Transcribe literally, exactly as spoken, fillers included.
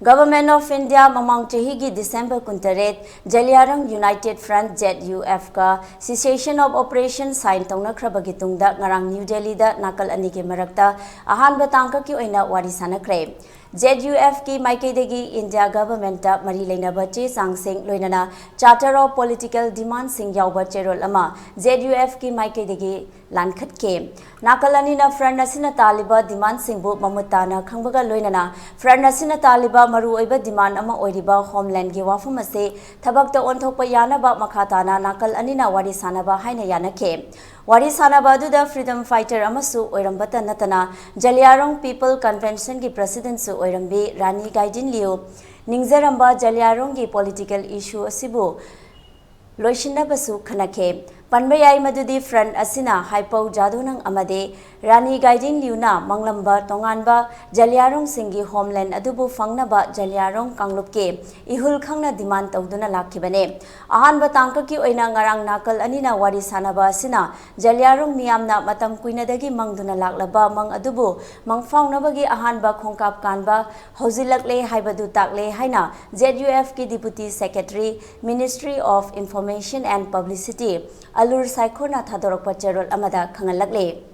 Government of India ꯃꯃꯥꯡ ꯆꯍꯤꯒꯤ December ꯀꯨꯟꯇꯔꯦꯠ ꯖꯂꯤꯌꯥꯔꯣꯡ United Front, Z U F ꯀ Cessation of Operation sign ꯇꯧꯅꯈ꯭ꯔꯕꯒꯤ ꯇꯨꯡꯗ ꯉꯔꯥꯡ New Delhiꯗ ꯅꯥꯀꯜ ꯑꯅꯤꯒꯤ ꯃꯔꯛꯇ ꯑꯍꯥꯟꯕ ꯇꯥꯡꯀꯛꯀꯤ ꯑꯣꯏꯅ ꯋꯥꯔꯤ ꯁꯥꯟꯅꯈ꯭ꯔꯦ꯫ Z U F ꯀꯤ ꯃꯥꯏꯀꯩꯗꯒꯤ India governmentꯇ ꯃꯔꯤ ꯂꯩꯅꯕ ꯆꯦ ꯆꯥꯡꯁꯤꯡ, ꯂꯣꯏꯅꯅ Charter of Political Demandꯁꯤꯡ ꯌꯥꯎꯕ ꯆꯦꯔꯣꯜ ꯑꯃ Z U F ꯀꯤ ꯃꯥꯏꯀꯩꯗꯒꯤ ꯂꯥꯟꯈꯠꯈꯤ꯫ ꯅꯥꯀꯜ ꯑꯅꯤꯅ front ꯑꯁꯤꯅ ꯇꯥꯜꯂꯤꯕ demandꯁꯤꯡꯕꯨ ꯃꯃꯨꯠ ꯇꯥꯅ ꯈꯪꯕꯒ ꯂꯣꯏꯅꯅ front ꯑꯁꯤꯅ ꯇꯥꯜꯂꯤꯕ ꯃꯔꯨꯑꯣꯏꯕ demand ꯑꯃ ꯑꯣꯏꯔꯤꯕ homelandꯒꯤ ꯋꯥꯐꯝ ꯑꯁꯤ ꯊꯕꯛꯇ ꯑꯣꯟꯊꯣꯛꯄ ꯌꯥꯅꯕ ꯃꯈꯥ ꯇꯥꯅ ꯅꯥꯀꯜ ꯑꯅꯤꯅ ꯋꯥꯔꯤ ꯁꯥꯅꯕ ꯍꯥꯏꯅ ꯌꯥꯅꯈꯤ꯫ ꯋꯥꯔꯤ ꯁꯥꯅꯕ ꯑꯗꯨꯗ freedom fighter ꯑꯃꯁꯨ ꯑꯣꯏꯔꯝꯕꯇ ꯅꯠꯇꯅ ꯖꯂꯤꯌꯥꯔꯣꯡ People Conventionꯒꯤ presidentꯁꯨ ꯑꯣꯏꯔꯝꯕꯤ ꯔꯥꯅꯤ ꯒꯥꯏꯗꯤꯟ ꯂꯤꯌꯨ ꯅꯤꯡꯖꯔꯝꯕ ꯖꯂꯤꯌꯥꯔꯣꯡꯒꯤ political issue ꯑꯁꯤꯕꯨ ꯂꯣꯏꯁꯤꯟꯅꯕꯁꯨ ꯈꯟꯅꯈꯤ꯫ ꯄꯟꯕ ꯌꯥꯏ ꯃꯗꯨꯗꯤ front ꯑꯁꯤꯅ ꯍꯥꯏꯄꯧ ꯖꯥꯗꯣꯅꯪ ꯑꯃꯗꯤ ꯔꯥꯅꯤ ꯒꯥꯏꯗꯤꯟ ꯂꯤꯌꯨꯅ ꯃꯪꯂꯝꯕ ꯇꯣꯉꯥꯟꯕ ꯖꯂꯤꯌꯥꯔꯣꯡꯁꯤꯡꯒꯤ homeland ꯑꯗꯨꯕꯨ ꯐꯪꯅꯕ ꯖꯂꯤꯌꯥꯔꯣꯡ ꯀꯥꯡꯂꯨꯞꯀꯤ ꯏꯍꯨꯜ ꯈꯪꯅ demand ꯇꯧꯗꯨꯅ ꯂꯥꯛꯈꯤꯕꯅꯤ꯫ ꯑꯍꯥꯟꯕ ꯇꯥꯡꯀꯛꯀꯤ ꯑꯣꯏꯅ ꯉꯔꯥꯡ ꯅꯥꯀꯜ ꯑꯅꯤꯅ ꯋꯥꯔꯤ ꯁꯥꯅꯕ ꯑꯁꯤꯅ ꯖꯂꯤꯌꯥꯔꯣꯡ ꯃꯤꯌꯥꯝꯅ ꯃꯇꯝ ꯀꯨꯏꯅꯗꯒꯤ ꯃꯪꯗꯨꯅ ꯂꯥꯛꯂꯕ ꯃꯪ ꯑꯗꯨꯕꯨ ꯃꯪꯐꯥꯎꯅꯕꯒꯤ ꯑꯍꯥꯟꯕ ꯈꯣꯡꯀꯥꯞ ꯀꯥꯟꯕ ꯍꯧꯖꯤꯜꯂꯛꯂꯦ ꯍꯥꯏꯕꯗꯨ ꯇꯥꯛꯂꯦ ꯍꯥꯏꯅ Z U F ꯀꯤ Deputy Secretary, Ministry of Information and Publicity, ꯑꯂꯨꯔ ꯁꯥꯏꯈꯣꯅ ꯊꯥꯗꯣꯔꯛꯄ ꯆꯦꯔꯣꯜ ꯑꯃꯗ ꯈꯪꯍꯜꯂꯛꯂꯦ꯫